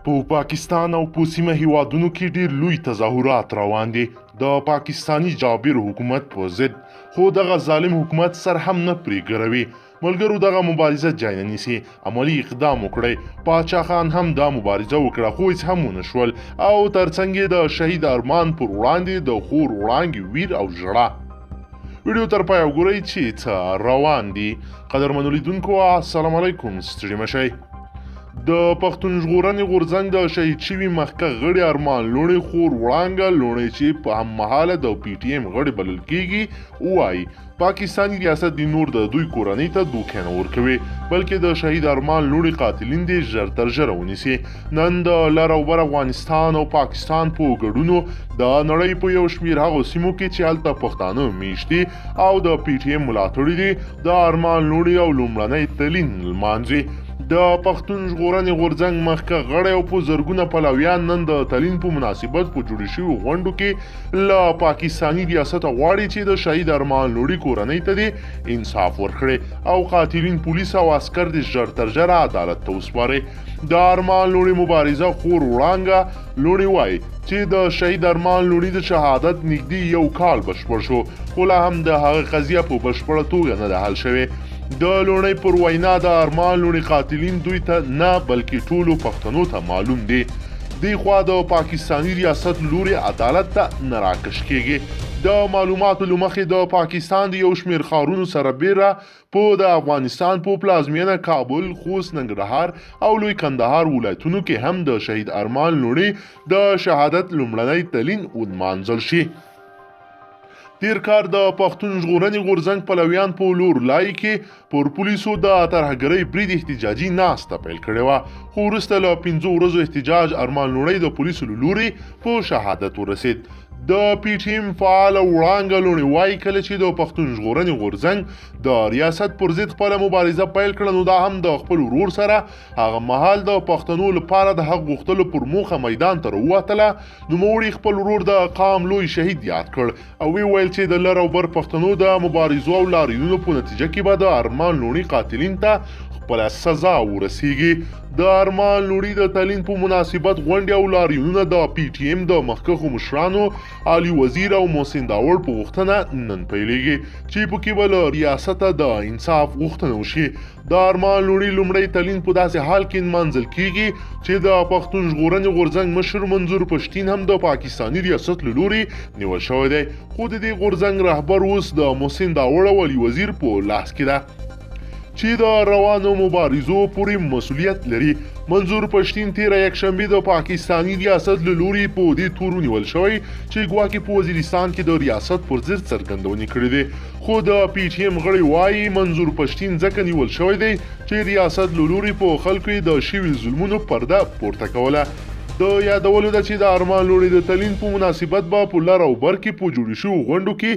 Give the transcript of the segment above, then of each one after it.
په پاکستان او په سیمه هیوادونو کې ډیر لوی تظاهرات روان دي د پاکستاني جابر حکومت په ضد، خو دغه ظالم حکومت سر هم نه پرې ګروي. ملګرو دغه مبارزه جای نه نیسي، عملي اقدام وکړئ. پاچا خان هم دا مبارزه وکړه، خو هیڅ هم ونه شول او ترڅنګ یې د شهید ارمان پر وړاندې د خور وړانګې ویر او ژړا. ویډیو تر پایه وګورئ چې څه روان دي. قدرمنو لیدونکو السلام علیکم، ستړي مه شئ. د پښتون ژغورنې غورځنګ د شهید شوي مخکښ غړي ارمان لوڼي خور وړانګه لوڼی چې په هممهاله د پي ټي ایم غړي بلل کیږي وایي پاکستاني ریاست دې نور د دوی کورنۍ ته دوکه نه ورکوي، بلکې د شهید ارمان لوڼي قاتلین دې ژر تر ژره ونیسي. نن د لر او بر افغانستان او پاکستان په ګډونو د نړۍ په یو شمېر هغو سیمو کې چې هلته پښتانه میشتي او د پي ټي ایم ملاتړي دي د ارمان لوڼي او لومړنی تلین لمانځي. د پښتون ژغورنې غورځنګ مخکښ غړی او په زرګونه پلویان نن د تلین په مناسبت په جوړو شویو غونډو کې له پاکستاني ریاسته غواړي چې د شهید ارمان لوڼي کورنۍ ته دې انصاف ورکړي او قاتلین پولیس او عسکر دې ژر تر ژره عدالت ته وسپاري. د ارمان لوڼي مبارزه خور وړانګه لوڼي وایي چې د شهید ارمان لوڼي د شهادت نږدې یو کال بشپړ شو، خو لا هم د هغه قضیه په بشپړه توګه نه ده حل شوې. د لوڼۍ پر وینا د ارمان لوڼي قاتلین دوی ته نه بلکې ټولو پښتنو ته معلوم دي. دی خوا د پاکستاني ریاست لوري عدالت ته نه راکش کیږي. د معلوماتو له مخې د پاکستان د یو شمېر ښارونو سربېره په د افغانستان په پلازمېنه کابل، خوست، ننګرهار او لوی کندهار ولایتونو کې هم د شهید ارمان لوڼي د شهادت لومړنی تلین ونمانځل شي. تیر کار د پښتون ژغورنې غورځنګ پلویان په لور لای کې پر پولیسو د ترهګرۍ برید احتجاجي ناسته پیل کړې وه، خو وروسته له 5 ورځو احتجاج ارمان لوڼی د پولیسو له لوري په شهادت ورسید. د پي ټي ایم فعاله وړانګه لوڼی وایي کله چې د پښتون ژغورنې غورځنګ د ریاست پر ضد خپله مبارزه پیل کړه نو دا هم د خپل ورور سره هغه مهال د پښتنو لپاره د حق غوښتلو پر موخه میدان ته راووتله. نوموړي خپل ورور د قام لوی شهید یاد کړ او ویې ویل چې د لر او بر پښتنو د مبارزو او لاریونونو په نتیجه کې به د ارمان لوڼي قاتلین ته خپله سزا ورسیږي. د ارمان لوڼي د تلین په مناسبت غونډې او لاریونونه د پي ټي ایم د مخکښو مشرانو علي وزیر او محسن داوړ په غوښتنه نن پیلېږي چې پکې به له ریاسته د انصاف غوښتنه وشي. د ارمان لوڼي لومړی تلین په داسې حال کې نمانځل کیږي چې د پښتون ژغورنې غورځنګ مشر منظور پښتین هم د پاکستاني ریاست له لوري نیول شوی دی، خو د دې غورځنګ رهبر اوس د محسن داوړ او علي وزیر په لاس کې ده چې د روانو مبارزو پورې مسولیت لري. منظور پښتین تېره یکشنبه د پاکستاني ریاست له لوري په دې تور نیول شوی چې ګواکې په وزیرستان کې د ریاست پر ضد څرګندونې کړې دي، خو د پي ټي ایم غړي وایي منظور پښتین ځکه نیول شوی دی چې ریاست له لوري په خلکو یې د شوي ظلمونو پرده پورته کوله. د یادولو ده چې د ارمان لوڼي د تلین په مناسبت به په لر او بر کې په جوړو شویو غونډو کې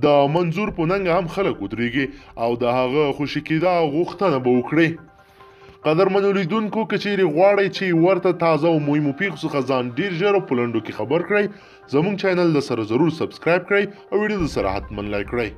د منظور په ننګه هم خلک ودرېږي او د هغه خوشي کېدا غوښتنه به وکړي. قدرمنو لیدونکو که چیرې غواړئ چې ورته تازه او مهمو پیښو څخه ځان ډیر ژر او په لنډو کې خبر کړئ، زموږ چینل د سره ضرور subscribe کړئ او ویډیو د سره حتما like کړئ.